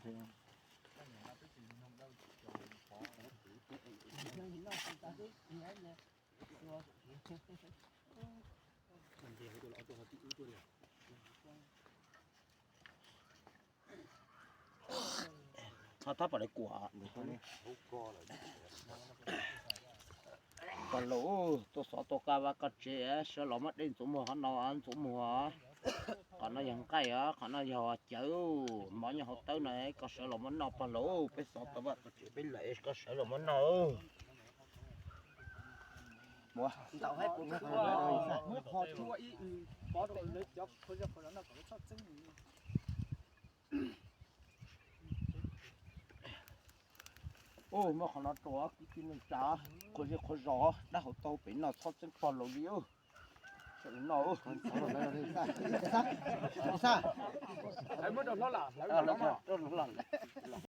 Thov thab pom lawv kuam. Pog laus, tuaj xov tuaj kaj vaj kaj tsev, sawv los muab dej ntxuav muag qhov no, ntxuav muag. Qhov no yog nqaij os, qhov no yog cawv, mov nyob hauv tawb no, koj sawv los muab noj pog laus, peb xov tau vaj tau tsev peb lawm, koj sawv los muab noj. Ub, muab qhov no rau kwv tij neej tsa, qhua zej qhua zos, dab hauv tau pem noj txhob txeeb pog laus li. Sawv los noj.